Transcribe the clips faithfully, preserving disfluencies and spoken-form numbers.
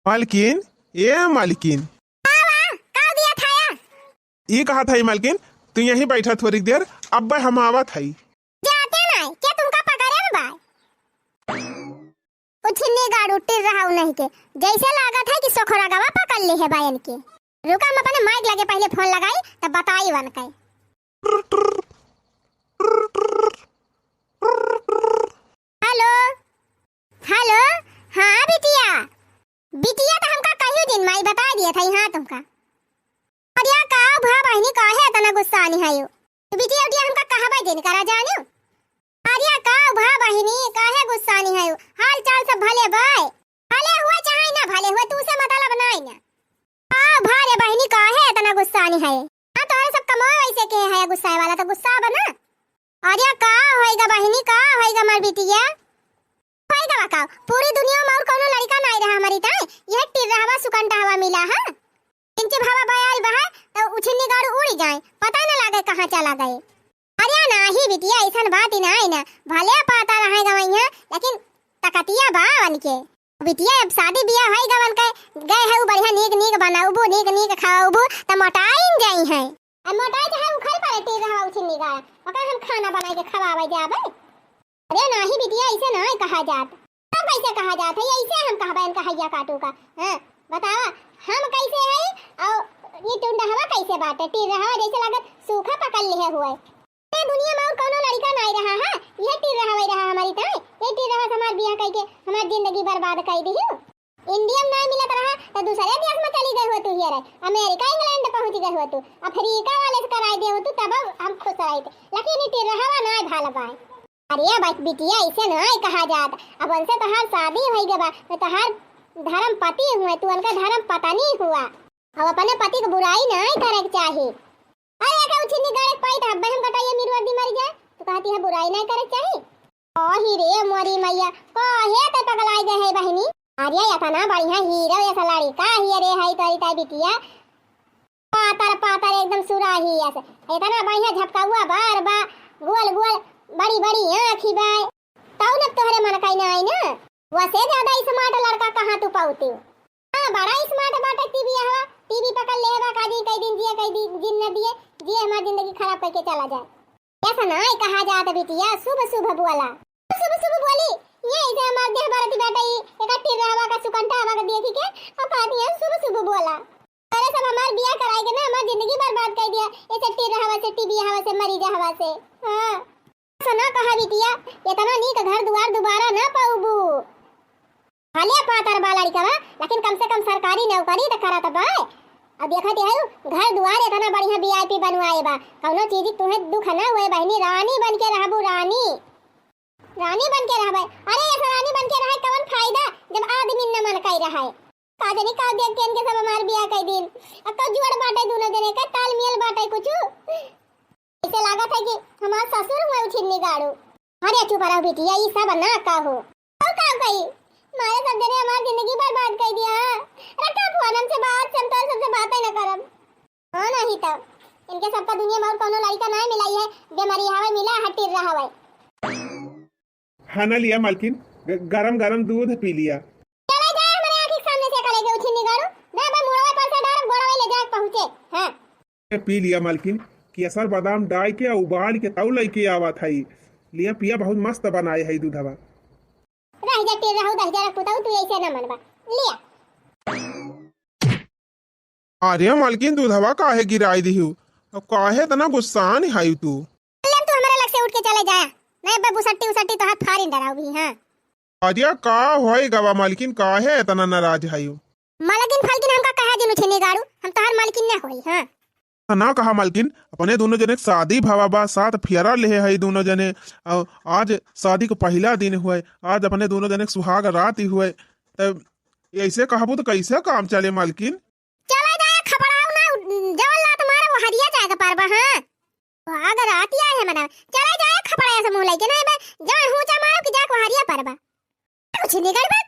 मालकिन, ए मालकिन। का बा? का दिया था या? ई कहा था ई मालकिन, तू यहीं बैठा थोड़ी देर, अब्बे हम आवत हई। जाते नहीं, के तुमका पकड़े न बा? उछिन्नी गाड़ू टिर रहा नहीं के, जैसे लागत है कि सोखरा गवा पकड़ ले है बा इनके। रुका, हम अपने माइक लगे पहले फोन लगाई, तब बताई वन के। हेलो, हेलो, हाँ बिटिया, बिटिया तो हमका कहियो दिन माई बता दिया था, हाँ तुमका। अरे का भा बहिनी, काहे इतना गुस्सा आनी है यो? बिटिया उटिया हमका कहबे दिन करा जानियो। अरे का भा बहिनी, काहे गुस्सा आनी है यो? हाल चाल सब भले बाय? भले हुआ चाहे ना भले हुआ, तू से मतलब नहीं ना। का भा रे बहिनी, काहे इतना गुस्सा आनी है? हाँ, तोहरे सब कमवा वैसे के है, गुस्सा वाला तो गुस्सा बना। अरे का होएगा बहिनी, का होएगा हमार बिटिया? होएगा बा का? पूरी दुनिया में और कौनो लड़का नहीं रहा हमारी ताई, यह टिर रहवा सुकंटा हवा मिला है। इंचे भावा बयाल बहा तो उछिन्नी गाड़ू उड़ी जाए, पता न लागे कहाँ चला गए। अरे नाही बिटिया, ऐसन बात ही नाही ना, भले पाता रहे गवैया, लेकिन तकतिया बा उनके। बिटिया, अब शादी बियाह होई गवन के, गए है उ बढ़िया नीक नीक बनाउबू, नीक नीक खाउबू, त मोटाइन जाई है। अब मोटाई चाहे उखल पड़े टिर रहवा उछिन्नी गाड़ा, ओकर हम खाना बनाई के खवावे जाबे। अरे नाही बिटिया, ऐसे नाही कहा जात। तब कैसे कहा जात है? ऐसे हम कहबे इनका हैया काटू का? हाँ, बतावा, हम कैसे है और ये टुंडहवा कैसे बाटे? टिर रहवा जैसे लागत सूखा पकड़ लिहे हुए। ए दुनिया में और कौनो लड़का नाई रहा है, यह टिर रहवा ही रहा हमारी ताई, यह टिर रहवा से हमार बियाह कई के हमार जिंदगी बर्बाद कई दिहू। इंडिया में नाई मिलत रहा तो दूसरे देश में चली गई हो तू, हियर अमेरिका, इंग्लैंड पहुंच गई हो तू, अफ्रीका वाले से कराई दे हो तू, तब हम खुश रहते, लेकिन ये टिर रहवा नाई भाल पाए। अरे बस बिटिया, ऐसे नाई कहा जात। अब उनसे तोहार शादी होई गवा, तो तोहार धर्म पति हुए, तू उनका धर्म पत्नी हुआ। अब अपने पति को बुराई नाई करे के चाही। अरे का उछिन्नी गाड़े पाई तो हब्बे हम कटाइए मिरवा दी मर जाए, तो कहती है बुराई नाई करे के चाही। ओ ही रे मोरी मैया, काहे ते पगलाई गए है बहिनी? अरे इतना बढ़िया हीरो ऐसा लड़का हिया रे है तोरी ताई बिटिया। पातर पातर एकदम सुराही अस। इतना बढ़िया झपकाउआ बार बा, गोल गोल बड़ी बड़ी आँखी बा। तौ न तोहरे मन कई ना आई ना। वसे ज्यादा स्मार्ट लड़का कहाँ तू पाउती? हाँ, बड़ा स्मार्ट बाटे टीवी हवा, टीवी पकड़ ले बा, का जी कई दिन जिए, कई दिन जिन न दिए, जिए हमार जिंदगी खराब करके चला जाए। ऐसा नाई कहा जात बिटिया, शुभ शुभ बोला। शुभ शुभ बोली, ये ऐसे हमार देह बरती बाटे ई, एका टिर रहवा का सुकंठा हवा का देखी के, और कहती है शुभ शुभ बोला। अरे सब हमार बियाह कराई के ना हमार जिंदगी बर्बाद कर दिया। ऐसे टिर हवा से, टीवी हवा से, मरीजा हवा से। हाँ। ऐसा ना कहा बिटिया, इतना नीक घर दुआर दोबारा ना पाउबू। भले पातर बा लड़िकवा, लेकिन कम से कम सरकारी नौकरी त करत बा। अब देखत है घर दुआर इतना बढ़िया वीआईपी बनवाए बा, कौनो चीज तुहे दुख ना हुए बहिनी, रानी बन के रहबू रानी। रानी बन के रहबे। अरे, ऐसा रानी बन के रहे कवन फायदा, जब आदमी न मन कई रहे। का जानी का देख के इनके सब हमार बियाह कई दिन। अब का जुआड़ बाटे दोनों जने का, तालमेल बाटे कुछ। ऐसे लागत है कि हमार ससुर हुए उछिन्नी गाड़ू। अरे चुप रहो बिटिया, ई सब ना कहो। और का कही? मारे सब जने हमार जिंदगी बर्बाद कर दिया। रखा फोन हमसे बात, हम तो सबसे बातें न करब। हाँ, नहीं तो इनके सबका दुनिया में और कौनो लड़का ना मिलाई है, बीमारी हवे मिला है, टिर रहा हवे। खाना लिया मालकिन, ग-, गरम गरम दूध पी लिया। चले जाए हमारे आँखी के सामने से, कले के उछिन्नी गाड़ू, ना बे मुड़वे पर से डाल, गोड़वे ले जाए पहुँचे। हाँ। ये पी लिया मालकिन, केसर बादाम डाल के उबाल के तौ लइके आवत है। लिया पिया, बहुत मस्त बनाए है दूधवा। रह जा टिर रहू, दस हजार पुताऊ, तू ऐसे ना मनबा। लिया। अरे मालकिन, दूधवा काहे गिराई दिहू? अब काहे इतना गुस्सान है तू? ले तू हमारे लग से उठ के चले जाया, नहीं बे बुसट्टी उसट्टी तो हाथ फारिन डराऊ भी, हाँ। अरे का होई गवा मालकिन, काहे इतना नाराज है? मालकिन फालकिन हमका कहा जिन उछिन्नी गाड़ू, हम तोहार मालकिन ना होई, हाँ। ना कहा मालकिन, अपने दोनों जने के शादी भवा बा, सात फेरा लेहे है दोनों जने, और आज शादी के पहला दिन हुए, आज अपने दोनों जने के सुहाग रात ही हुए, तब ऐसे कहबू तो कैसे काम चले मालकिन? चला जाए खपड़ाऊ ना, जवन लात मारे वो हरिया जाए के पार बा, हाँ। सुहाग रात ही आए है मना, चला जाए खपड़ा ऐसे मुँह लेके, नहीं बे, जवन हुचा मारो कि जाके वो हरिया पार बा। कुछ निकल बे।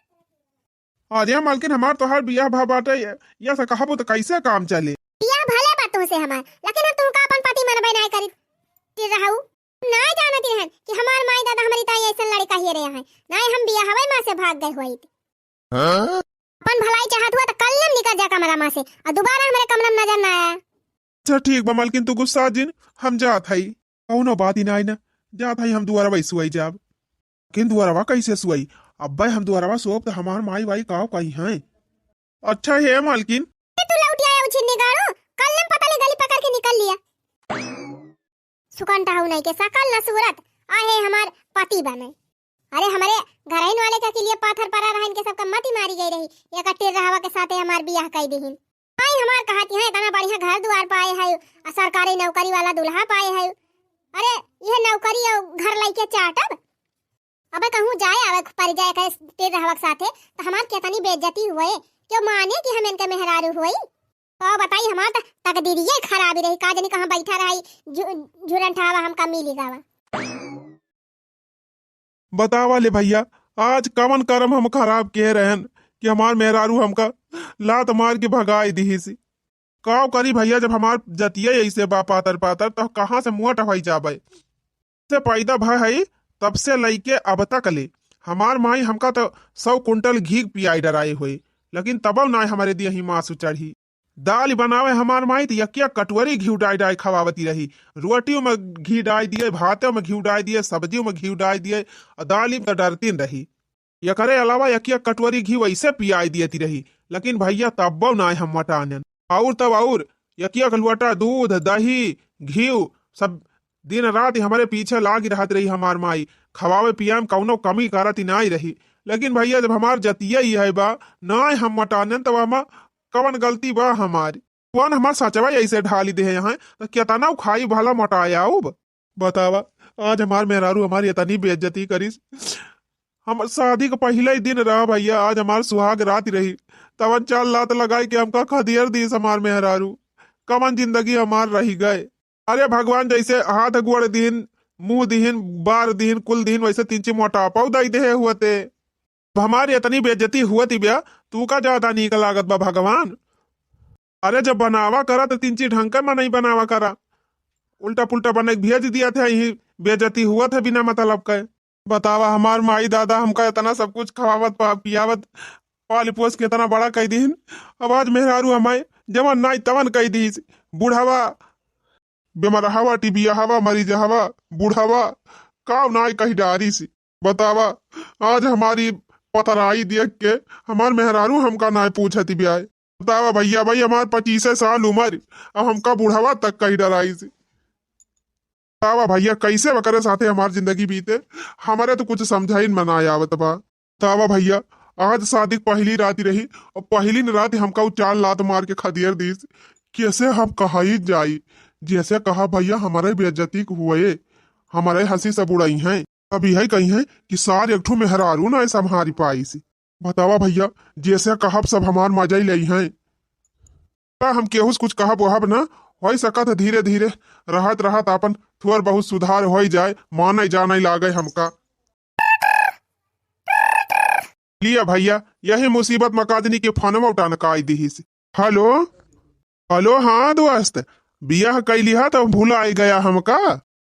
अरे मालकिन, हमार तोहार बियाह भा बाटे, ये, ये से कहबो तो कैसे काम चले? बियाह भले बा तुमसे हमार, लेकिन हम तुमका अपन पति मनबे नाय करी। टिर रहू, नाय जानत रहन कि हमार माई दादा हमारी ताई ऐसन लड़का ही रहे हैं। नाय हम बियाह हवे माँ से भाग गए होइत। हाँ? अपन भलाई चाहत हुआ तो कल्ले निकल जा कमरा मा से, और दोबारा हमरे कमरा मा नजर ना आया। अच्छा ठीक बा मलकिन, तू गुस्सा जिन, हम जात हई। कौनो बात ही ना आई ना, जात हई हम दुआरवा सुआई जाब। किन दुआरवा कैसे सुआई? अब्बे हम दुआरवा सोब तो हमार माई वाई काव कही हैं। अच्छा हे मालकिन। ए, तू लौट आया उछिन्नी गाड़ू, कल्ले पता नहीं गली पकड़ के निकल लिया। सुकंठा हऊ नहीं के सकल न सूरत, आहे हमार पति बने। अरे हमरे घरहिन वाले का के लिए पाथर परा रहा, इनके सबका मती मारी गई रही, एक टिर्रहवा के साथे हमार बियाह कई दिहिन। आई हमार कहती हैं, इतना बढ़िया घर दुआर पाए है, आ सरकारी नौकरी वाला दूल्हा पाए है। अरे यह नौकरी और घर लइके चाटब? अबे कहूँ जाए आवे परि जाए के टिर्रहवा के साथे, तो हमार कितनी बेइज्जती हुए, क्यों माने कि हम इनके मेहरारू हुई? तो बताई हमार त तकदीरिये खराबी रही, का जानी कहाँ बैठा रही, झु-, झुरंठावा हमका मिली गावा। बतावा ले भैया, आज कवन करम हम खराब किहे रहन कि हमार मेहरारू हमका लात मार के भगाई दिहिस। काव करी भैया, जब हमार जतिया ऐसे बा पातर पातर, तो कहाँ से मोट होई जाबे? से पैदा भय हई, तब से लइके अब तक ले हमार माई हमका तो सौ कुंटल घी पियाई डराए हुए, लेकिन तबो नाय हमरे दिया ही मासु चढ़ी। दाल बनावे हमार माई तो यकिया कटोरी घी डाई डाई खवावती रही। रोटियों में घी डाई दिए, भातों में घी डाई दिए, सब्जियों में घी डाई दिए, और दाल में तो डरतीन रही। एकरे अलावा यकिया कटोरी घी वैसे पियाई दियती रही, लेकिन भैया तब्बो नाय हम मोटानन। और तब और यकिया के लोटा दूध, दही, घी सब दिन रात हमरे पीछे लागी रहत रही हमार माई। खवावे पियावे में कौनो कमी करत ही नाय रही। लेकिन भैया जब हमार जतिया ही है बा, नाय हम मोटानन, तब हम कवन गलती बा हमारी? कौन हमार सचवा ऐसे ढाली दे हैं, तो केतना खाई भला मोटाया उब? बतावा, आज हमार मेहरारू हमारी इतनी बेइज्जती करिस। हम शादी के पहले ही दिन रहा भैया, आज हमार सुहाग रात रही, तवन चार लात लगाई के हमका खदियर दीस हमार मेहरारू। कवन जिंदगी हमार रही गए। अरे भगवान जैसे हाथ गोड़ दीन, मुंह दीन, बार दीन, कुल दीन, वैसे तिनची मोटापा दई देहे हुअते। अब हमार इतनी बेइज्जती हुअती बिया, तू का ज्यादा नीक लागत बा भगवान? अरे जब बनावा करा तो तिनची ढंग के मनई बनावा करा, उल्टा पुल्टा बने के भेज दिया थे, यही बेइज्जती हुअत है बिना मतलब के। बतावा, हमार माई दादा हमका इतना सब कुछ खवावत पा-, पियावत, पाल पोस के इतना बड़ा कई दीन, अब आज मेहरारू हमारे जवन नाई तवन कई दीस। बुढ़ावा, बेमरहावा, टिबियाहावा, मरीजहावा, बुढ़ावा, काव नाई कही डारिस। बतावा, आज हमारी पतराई देख के हमार मेहरारू हमका नाई पूछती ब्याय। बतावा भैया, भाई हमार पच्चीसे साल उमर, अब हमका बुढ़ावा तक कही डराइस। बतावा भैया, कैसे वकरे साथे हमार जिंदगी बीते, हमरे तो कुछ समझाइन में ना आवत बा। बतावा भैया, आज शादी के पहली रात रही और पहली न रात हमका उ चार लात मार के खदियर दीस। कैसे हम कहाई जाई? जैसे कहा भैया, हमारे बेइज्जती हुए, हमारे हंसी सब उड़ाई हैं। अब यही कही हैं कि सार एक ठो मेहरारू ना संभारी पाइस। बतावा भैया, जैसे कहब सब हमार मजा ही लई हैं। का हम केहू से कुछ कहब वहब ना, होई सकत है धीरे धीरे रहत रहत आपन थोड़ बहुत सुधार होई जाए, माने जाने लागे हमका। लिया भैया, यही मुसीबत में काजनी के फोनवा उठान काई दिहिस। हेलो, हेलो, हाँ दोस्त, बियाह कैली हा तो भुलाई गया हमका?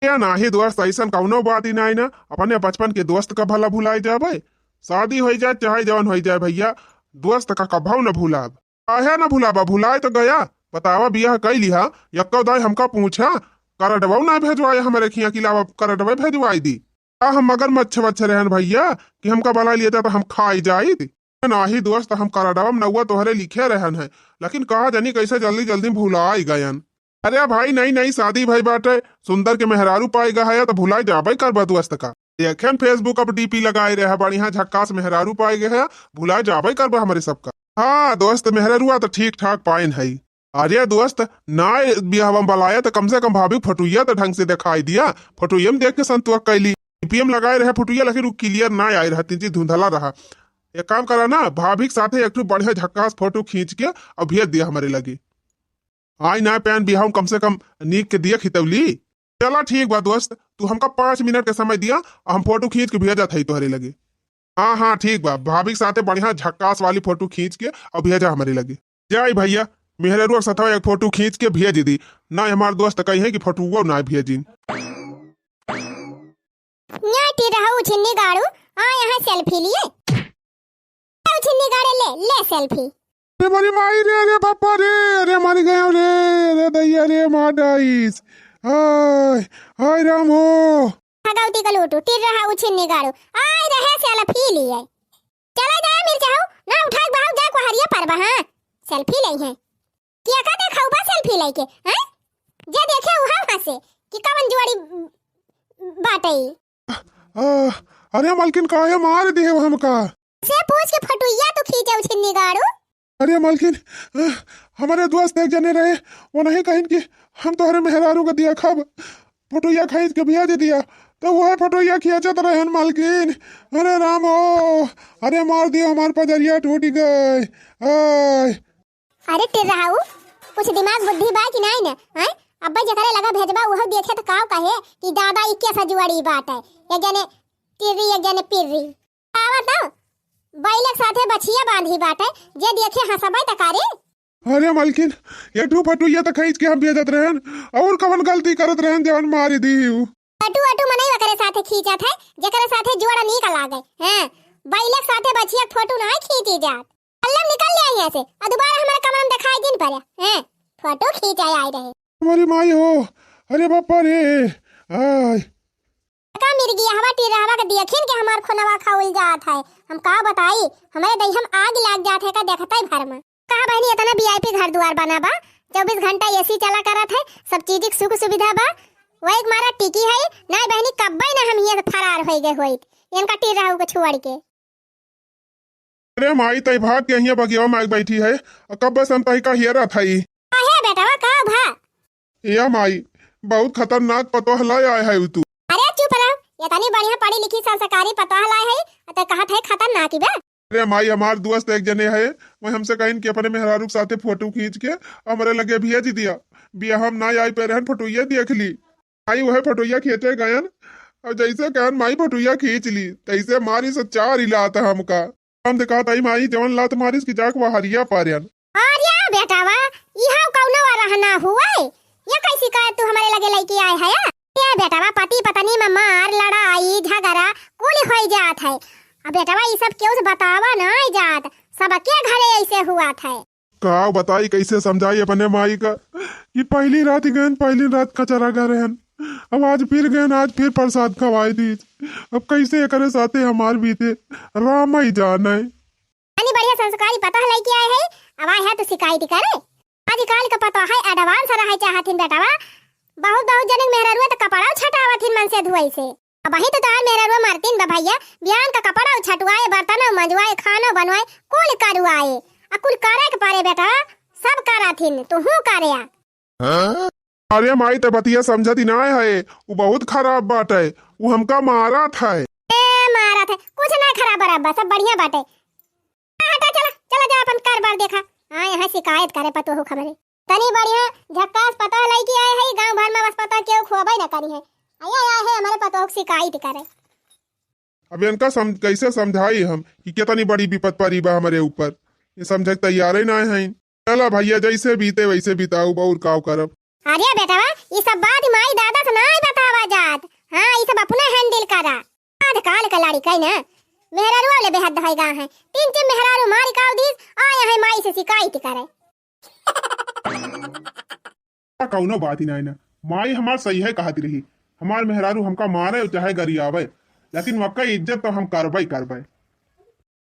या नाही दोस्त, ऐसन कौनो बात ही नाही ना, अपने बचपन के दोस्त का भला भुलाई जाबे? शादी होई जाए चाहे जवन होई जाए भैया, दोस्त का कभऊ न भुलाब। काहे न भुलाबा, भुलाए तो गया। बतावा, बियाह कैली हा, यक्को दाई हमका पूछा, करडवा ना भेजवाए हमरे खिया की लावा करडवा भेजवाई दी। का हम मगरमच्छ वच्छ रहन भैया कि हमका बला लिया जाता हम खाई जाइत? नाही दोस्त, हम करडवा में नौवा तोहरे लिखे रहन है, लेकिन कहा जानी कैसे जल्दी जल्दी भुलाई गयन। अरे भाई, नई नई शादी भई बाटे, सुंदर के मेहरारू पाई गया है, तो भुलाई जाबे करबा दोस्त का। देखेन Facebook अब डीपी लगाए रहे, बढ़िया झक्कास मेहरारू पाई गया है, भुलाई जाबे करबा हमरे सबका। हाँ दोस्त, मेहरारुआ तो ठीक ठाक पाइन है। अरे दोस्त, ना बियाहवा में बलाया तो कम से कम भाभी फोटुइया तो ढंग से दिखाई दिया। फोटुइया में देख के संतोष कैली। डीपीएम लगाए रहे फोटुइया, लेकिन वो क्लियर ना आए रहा, तिनची धुंधला रहा। एक काम करा ना, भाभी के साथे एक ठो बढ़िया झक्कास फोटो खींच के और भेज दिया हमरे लगे। आई ना पैन बिहाव कम से कम नीक के दिया खितौली। चला ठीक बा दोस्त, तू हमका पाँच मिनट के समय दिया और हम फोटो खींच के भेजत हई तोहरे लगे। हाँ, हाँ, ठीक बा, भाभी के साथे बढ़िया झक्कास वाली फोटो खींच के और भेजा हमरे लगे। जाई भैया, मेहररुआ के साथवा एक फोटो खींच के भेज दी, ना हमार दोस्त कही है कि फोटो ना भेजिन। न्याय टी रहू छिन्नी गाड़ू, आ यहाँ सेल्फी लिए। छिन्नी गाड़े ले, ले selfie। अरे मोरी माई रे, अरे बापा रे, अरे मर गयो रे, अरे दैया रे, मार डाइस। हाय, हाय राम हो। भगवती का लूटू, टिर्रहाऊ छिन्नी गाड़ू। आय रहे selfie लिए। चला जाए मिर्चा हो, ना उठाए बहाव जा कोहरिया पर बहा। Selfie लई है। किया का देखउबा selfie लइके, हैं? जे देखे उहा हंसे कि कवन जुआड़ी बाटई। आ, अरे मलकिन, काहे मार दिहे हमका? से पूछ के फोटुइया तू खींचे छिन्नी गाड़ू। अरे मलकिन, आ, हमरे दोस्त एक जने रहे, वो नहीं कहिन कि हम तोहरे मेहरारू का दिया खाब, फोटुइया खींच के भेज दिया, तो वह फोटुइया खींचत रहन मलकिन। अरे राम हो, अरे मार दियो, हमार पजरिया टूट गए। आय। अरे टिर्रहाऊ, कुछ दिमाग बुद्धि बा कि नाई न? हैं? अब्बे जेकरे लगा भेजबा उहो देखे त काव कहे कि दादा इक्के सजुआड़ी बात है, एक जने टिर्री एक जने पिर्री। आवा तो बैलक साथे बछिया बांधी बाटे, जे देखे हंसबे त करे। अरे मलकिन, एठू फटुइया त खींच के हम भेजत रहन, और कवन गलती करत रहन जवन मारी दी हूँ। फटू अटू मनई ओकरे साथे खींचत है, जेकरे साथे जोड़ा नीक लागे। हैं, बैलक साथे बछिया फोटू नाई खींची जात। कल्लम निकल ले यहाँ से, और दोबारा हमारे कमरा में दिखाई दिन पड़े। हैं, फोटो खींच आए, आए रहे। हमारी माई हो, अरे बापा रे, आय। का मिर्गिया हवा टिर्रहवा के देखिन के हमार खुनवा खौल जात है। हम का बताई, हमरे दहिया में आग लाग जात है का देखते भर में। कहा बहनी, इतना VIP घर दुआर बना बा, चउबीस घंटा AC चला करत है, सब चीज के सुख सुविधा बा, वही मारा टिकी है। नहीं बहनी, कब्बे ना हम हियां से फरार होई गए होइत, इनका टिर्रहू के छोड़ के। अरे माई, तई भाग के हियां बगिया में आके बैठी है, और कब्बे से हम तई का हेरत हई। काहे बेटवा, का भा? या माई, बहुत खतरनाक पतोह लाए आए है तू। अरे चुप रहो, इतनी बढ़िया पढ़ी लिखी संस्कारी पतोह लाए है, तो कहत है खतरनाक ही बा। अरे माई, हमार दोस्त एक जने है, वह हमसे कहिन कि अपने मेहरारू के साथे फोटो खींच के हमरे लगे भेज दिया। बियाह हम ना आई पे रहन, फोटोइया देख ली। माई वह फोटोइया खींचे गयन, और जैसे कहन माई फोटोइया खींच ली, तैसे मारी से चार ही लात हमका। हम तो कहत आई माई, जवन लात मारिस कि जाके वह हरिया पारन। अरे बेटवा, इहाँ कौनो रहना हुए? ये कैसी शिकायत तू हमारे लगे लेके आए है? ये बेटवा, पति पत्नी में मार, लड़ाई, झगड़ा कुल होई जात है। अब बेटवा, ई सब केहू से बतावा नाई जात, सबके घरे ऐसे हुआ था। का बताई, कैसे समझाई अपने माई का कि पहली रात गयन, पहली रात कचरा गए रहन, अब आज फिर गयन, आज फिर प्रसाद खवाई दीज। अब कैसे एकरे साथे हमार बीते, राम ही जाने। यानी बढ़िया संस्कारी पतोह लइके आए है, अब आए है तो शिकायत करे। आजकल का पतोह है, advance रहे चाहथिन बेटवा। बहुत बहुत जने मेहररुआ तो कपड़ा छटावथिन मन से धुआई से। अब वही तो तोहार मेहररुआ मरतिन बा भैया, बिहान का कपड़ा छटुआए, बर्तन मंजवाए, खाना बनवाए, कुल करवाए। आ कुल करे के परे बेटवा, सब करथिन, तू हूँ करे आ। अरे माई, ते बतिया समझत ही नाय है, उ बहुत खराब बाटे, उ हमका मारत है। ए, मारत है, कुछ ना खराब बराबर, सब बढ़िया बाटे। आ, हटा, चला, चला जा अपन कार बार देखा। हाँ, यहाँ शिकायत करे पतोह खबरे। तनी बढ़िया झक्कास पतोह लइके आए है, गाँव भर में बस पतोह केहू खोबे ना करी है। आया आया है हमारे पतोह की शिकायत करे। अब इनका सम-, कैसे समझाई हम कि कितनी बड़ी विपत परी बा हमारे ऊपर, ये समझे के तैयार ही ना है। चला भैया, जैसे बीते वैसे बिताऊ, और काव करब। अरे बेटवा, ई सब बात माई दादा से नाई बतावा जात। हाँ, ई सब अपने handle करा। आजकल का लड़िका ना, मेहरारू वाले बेहद होई गा है। तीन चार मेहरारू मारी काव दीस, आया है माई से शिकायत करे। कौनो बात ही नाई ना, माई हमार सही है कहत रही, हमार मेहरारू हमका मारे चाहे गरियावे, लेकिन वक्का इज्जत तो हम करबे करबे।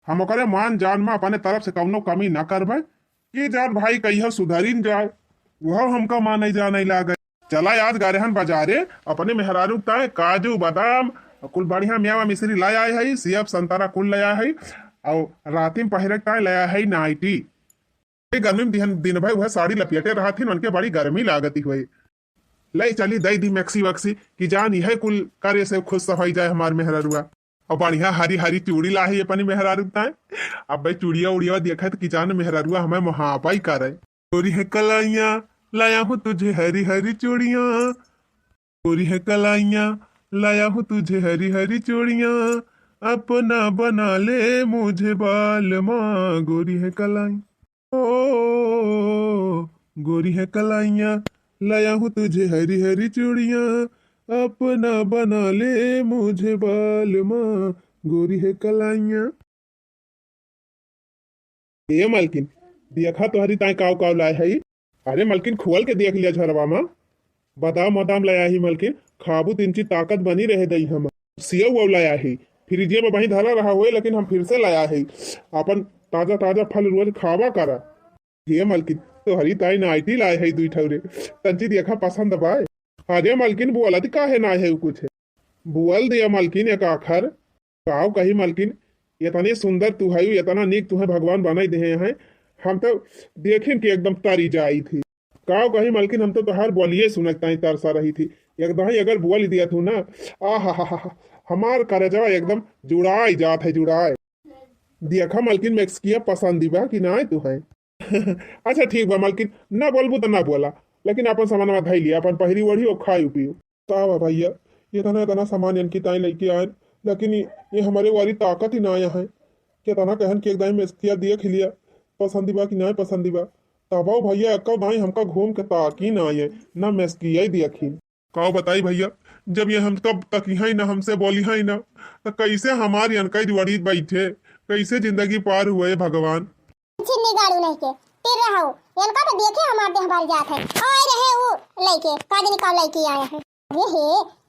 हम ओकरे मान जान में अपने तरफ से कौनो कमी ना करबे। की जान भाई कहियो सुधरिन जाए, वह हमका माने जाने लागे। चला आज गए रहन बाजारे, अपने मेहरारू ताए काजू, बादाम, कुल बढ़िया मेवा मिश्री लाए आए है, सेब संतरा कुल ले आए है, और राती में पहिरे ताए ले आए है नाइटी। ये गर्मी में दिन, दिन भर वह साड़ी लपेटे रहथिन, उनके बड़ी गर्मी लागती हुई। ले चली दई दी मैक्सी वैक्सी कि जान यह कुल करे से खुश होई जाए हमार मेहरारुआ। और बढ़िया हरी हरी चूड़ी लाही अपनी मेहरारू ताए। अब भाई चूड़िया उड़िया देखे तो कि जान मेहरारुआ हमें मोहाबा ही करे। गोरी है कलाइयाँ, लाया हूँ तुझे हरी हरी चूड़ियाँ। गोरी है कलाइयाँ, लाया हूँ तुझे हरी हरी चूड़ियाँ। अपना बना ले मुझे बालमा। गोरी है कलाइयाँ, ओ, गोरी है कलाइयाँ, लाया हूँ तुझे हरी हरी चूड़ियाँ, अपना बना ले मुझे बालमा, गोरी है कलाइयाँ। ए मलकिन, देखा तोहरी ताई काव काव लाए हई। अरे मलकिन, खोल के देख लिया झरवा मा। बादाम वादाम लाया ही मलकिन, खाबू त इंची ताकत बनी रहे दई हम। सेव वव लाया ही, फ्रिजे मा वहीं धरा रहा होए, लेकिन हम फिर से लाया ही। अपन ताजा ताजा फल रोज खावा करा। हे मलकिन, तोहरी ताई नाइटी लाए है दुई ठौरे। तंची देखा पसंद बाय। अरे मलकिन, बोलत काहे नाय है कुछ? बोल दिया मलकिन एक आखर। काव कही मलकिन, एतने सुंदर तू है, एतना नीक तुहे भगवान बनाई देहे हैं, हम तो देखिन के एकदम तरी जाई थी। काव कही मलकिन, हम तो तोहार बोलिए सुनत ताई तरसा रही थी। एकदम ही अगर बोल दिया तू ना, आ हा हा हा, हमार करेजवा एकदम जुड़ाई जात है, जुड़ाई। देखा मलकिन, मेक्सिकिया पसंद बा कि नाय तुहे? अच्छा ठीक बा मलकिन, ना बोलबू त ना बोला, लेकिन अपन सामानवा धई लिया, अपन पहिरी ओढ़ी और खाई पियो। का बा भैया, एतना एतना सामान इनकी ताई लइके आयन, लेकिन ये, ये हमरे वाली ताकत ही ना आया है। केतना कहन कि एकदम मेस्किया देख लिया, पसंदी बा कि ना पसंदी बा। तबो भैया, एको दाई हमका घूम के ताकी ना आए, ना मेस्किया ही देखी। का बताई भैया, जब ये हम तब तकी है ना, हमसे बोली है ना, तो कैसे हमारी अनकई जोड़ी बैठे, कैसे जिंदगी पार हुए भगवान। चिन्नी गाड़ू नहीं के, तिर रहो, इनका तो देखे हमार देह भर जात है। आए रहे ऊ लइके, का जानी का लइके आए हैं। अरे हे,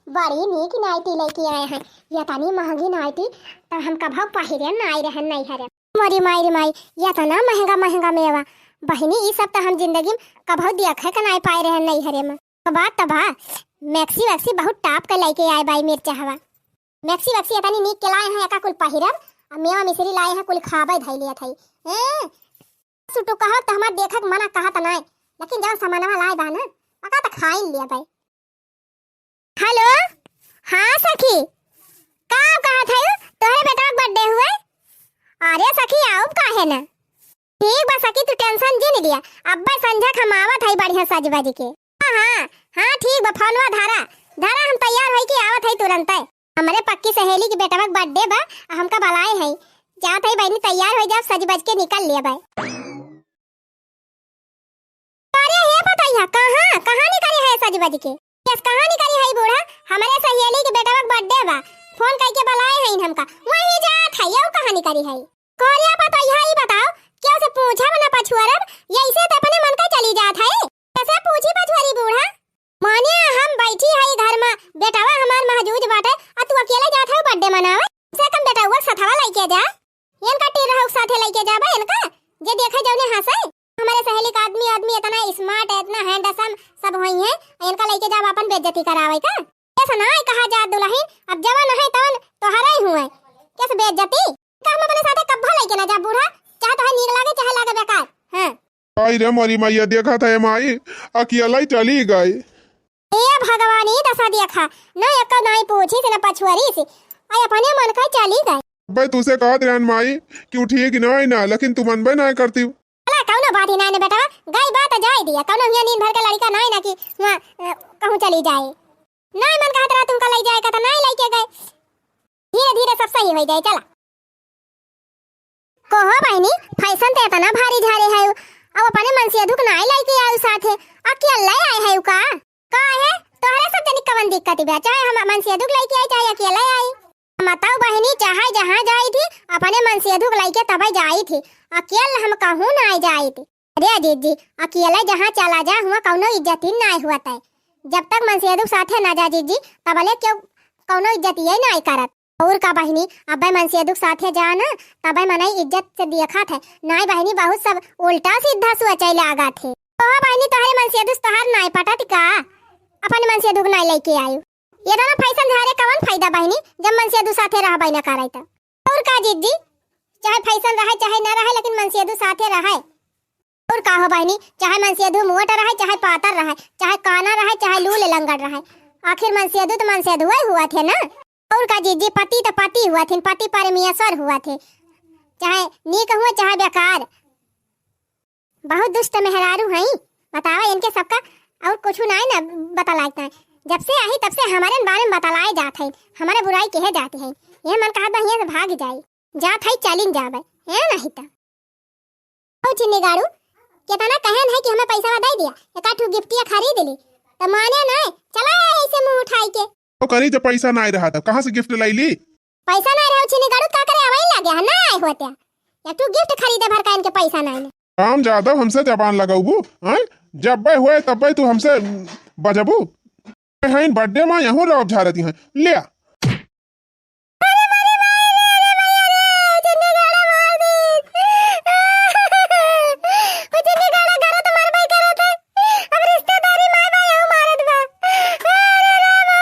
बड़ी नीक नाइटी लइके आए हैं। ये तनी महंगी नाइटी, तो हम कभो पहिरे नाई रहन नहीं हरे। मोरी माई रे माई, ये तना महंगा महंगा मेवा। बहिनी, ई सब तो हम जिंदगी में कभो देखे के नाई पाए रहन नहीं हरे में। बात तो बा, मैक्सी वैक्सी बहुत टाप के लइके आए बाई मिर्चा हवा। मैक्सी वैक्सी एतनी नीक के लाए हैं, एका कुल पहिरब, आ मेवा मिश्री लाए हैं, कुल खाबे धई लिया थई। ए, सुटुकहा त हमार देखक मना कहत नाय, लेकिन जौन सामानवा लाए बा ना, ओका त खाइन लिया भाई। हेलो, हाँ सखी, का कहत है? तोहरे बेटवा के बर्थडे हुए? अरे सखी, आउब काहे ना? ठीक बा सखी, तू टेंशन जिन लिया, अब्बे संझा के हम आवत हई बढ़िया सज बज के। हाँ, हाँ, हाँ, ठीक बा, फोनवा धरा, धरा, हम तैयार होई के आवत हई तुरंते। हमरे पक्की सहेली के बेटवा के बर्थडे बा, आ हमका बलाए हई, जात हई बहिनी, तैयार होई जाब, सज बज के निकल लेबै। अरे हे पतैया, कहाँ, कहाँ निकली है सज बज के? यस, कहाँ निकली है बूढ़ा? हमरे सहेली के बेटवा के बर्थडे बा, फोन कइके बलाए हईन हमका, वहीं जात हई, यौ कहाँ निकली है? कहलिया पतैया, ई बताओ, केहू से पूछब न पछुअरब, यैसे त अपने मन का चली जात है। कैसे पूछी पछुअरी बूढ़ा? माने हम बैठी हई घर मा, बेटवा हमार महजूज बाटे, आ तू अकेले जात हऊ बर्थडे मनावे? से कम बेटवा के सथवा लइके जा, इनका टीर रहू साथे लइके जाबे इनका, जे देखे जौने हंसे। हमरे सहेली का आदमी, आदमी इतना smart है, इतना handsome सब होई हैं, इनका लइके जाब अपन बेइज्जती करावे का? कैसे ना कहा जात दुलहिन, अब जवन है तवन तोहरे ही हुए। कैसे बेइज्जती? का हम अपने साथे कब्बो लइके ना जा बूढ़ा, चाहे तोहे नीक लागे, चाहे लागे बेकार। हाँ। आई रे मोरी मैया, देखा था ए माई, अकेला ही चली गई। ए भगवान, ई दशा देखा, ना एको नाई पूछी से, ना पछुअरी से, आई अपने मन का चली गई। भाई तुसे कहत रहन माई कि उ ठीक ना है ना, लेकिन तू मनबे ना करती। अला कौनो बात ही नाई ना बेटवा, गई बात जाए दिया, कौनो हियाँ नींद भर के लड़का नाई ना कि हुआँ, अ, कहूँ चली जाए। नाई मन कहत रहा तुमका लई जाए का, तो नाई लइके गए। धीरे धीरे सब सही होई जाए, चला। कहो बहिनी, फैशन ते एतना भारी झारे है, अब अपने मनसेधु के नाई लइके आयु साथे, अकेले आए है का? का है? तोहरे सब जनी कवन दिक्कत बा? चाहे हम मनसेधु के लइके आई, चाहे अकेले आई। बताओ बहिनी, चाहे जहाँ जाई थी, अपने मनसेधु के लइके तबे जाई थी, अकेले हम कहूँ नाई जाई थी। अरे जीजी, अकेले जहाँ चला जा, हुआँ कौनो इज्जत ही नाई हुआ तय। जब तक मनसेधु साथे ना जा जीजी, तबले क्यों कौनो इज्जत ये नाई करत। और का बहिनी, अबे मनसेधु साथे जा ना, तबे मनई इज्जत से देखत है। नाई बहिनी, बहुत सब उल्टा सीधा सोचे लागत है। ओहो बहिनी, तोहरे मनसेधु से तोहार नाई पटत का? अपने मनसेधु के नाई लइके आयु। ये दोनों फैशन झारे कवन फायदा बहिनी, जब मनसेधु साथे रहबे ना करे त। और का जीजी, चाहे फैशन रहे, चाहे ना रहे, लेकिन मनसेधु साथे रहे। और का हो बहिनी, चाहे मनसेधु मोट रहे, चाहे पातर रहे, चाहे काना रहे, चाहे लूल लंगड़ रहे, आखिर मनसेधु तो मनसेधु ही हुआ थे ना। और का जीजी, पति तो पति हुआ थे, पति परमेश्वर हुआ थे, चाहे नीक हुआ, चाहे बेकार। बहुत दुष्ट मेहरारू हई, बतावा इनके सबका और कुछ नाई ना बतलाए ताई। जब से आई तब से हमारे बारे में बतलाए जात है, हमारे बुराई कहे जाते हैं। ये मन कहत बा हियाँ से भाग जाई, जात है चलिन जाबे, है नहीं त। ओ चिन्नी गाड़ू, केतना कहन है कि हमें पैसा दे दिया, एक आठ ठो गिफ्टिया खरीद ली, त माने नाई, चला आए ऐसे मुंह उठाई के। तो करी जब पैसा नाई रहा तब कहाँ से गिफ्ट लाई ली? पैसा नाई रहे चिन्नी गाड़ू, का करे अवई लगे है, ना आए होते। या तू गिफ्ट खरीदे भर का इनके पैसा नाहीं। काम ज्यादा हमसे जबान लगउबू, हैं? जब्बे होए तब्बे तू हमसे बजबू। हैं birthday मा यहूँ रौब झारती हैं। ल्या। अरे मारे मारे रे, अरे भैया रे, ओ चुन्नी गाड़ा मार दी। ओ चुन्नी गाड़ा गाड़ा तो मार भाई करत है। अब रिश्तेदारी माय भाई यहूँ मारत बा। अरे रामा।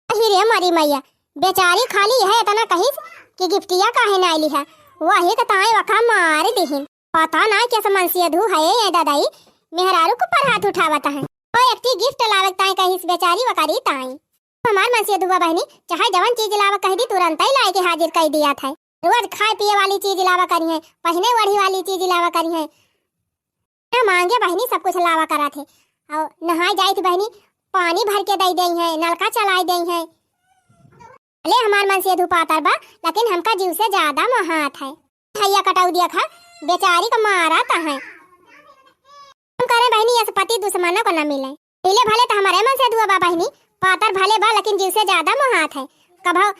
अही रे मरी मैया, बेचारी खाली यह इतना कहिस कि गिफ्टिया काहे नाहीं लिहा, वही के ताई वका मार दिहिन। पता नाहीं कैसे मनसेधू है ये दादाई, मेहरारू के ऊपर हाथ उठावत है। ओ एक ठी गिफ्ट लावे के ताई कहिस बेचारी वकरी ताई। हमार मनसेधुआ बहिनी चाहे जवन चीज लावे कहि दी, तुरंतइ लाइके हाजिर कइ दियात है। रोज खाए पिए वाली चीज लावा करिहैं, पहिने ओढ़ी वाली चीज लावा करिहैं। ना मांगे बहिनी सब कुछ लावा करत है। अउर नहाए जाइत बहिनी पानी भर के दइ देइहैं, नलका चलाए देइहैं। भले हमार मनसेधू पातर बा, लेकिन हमका जीव से ज्यादा मोहात है। भैया कटौदिया खा बेचारी का मारत है। हम करे बहिनी, यस पति दुश्मनों को न मिले। मिले भले त हमरे मनसेधुआ बा बहिनी, पातर भले बा, लेकिन जीव से ज्यादा मोहात है। कभो,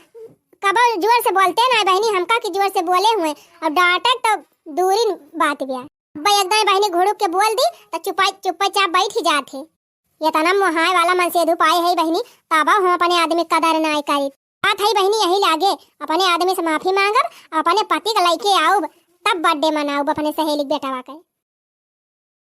कभो जोर से बोलते नाहीं बहिनी, हमका कि जोर से बोले हुए, अब डांटत तो दूरी बात बिया। अब्बे एक दाईं बहिनी घुड़ुक के बोल दी, त चुपाई, चुप्पे चाप बैठ ही जात है। इतना मोहाए वाला मनसेधू पाए है बहिनी, तबो हम अपने आदमी के कदर नाहीं करी। बात है बहिनी यही लागे, अपने आदमी से माफी मांगब, अपने पति के लइके आउब, तब birthday मनाउब अपने सहेली के बेटवा के।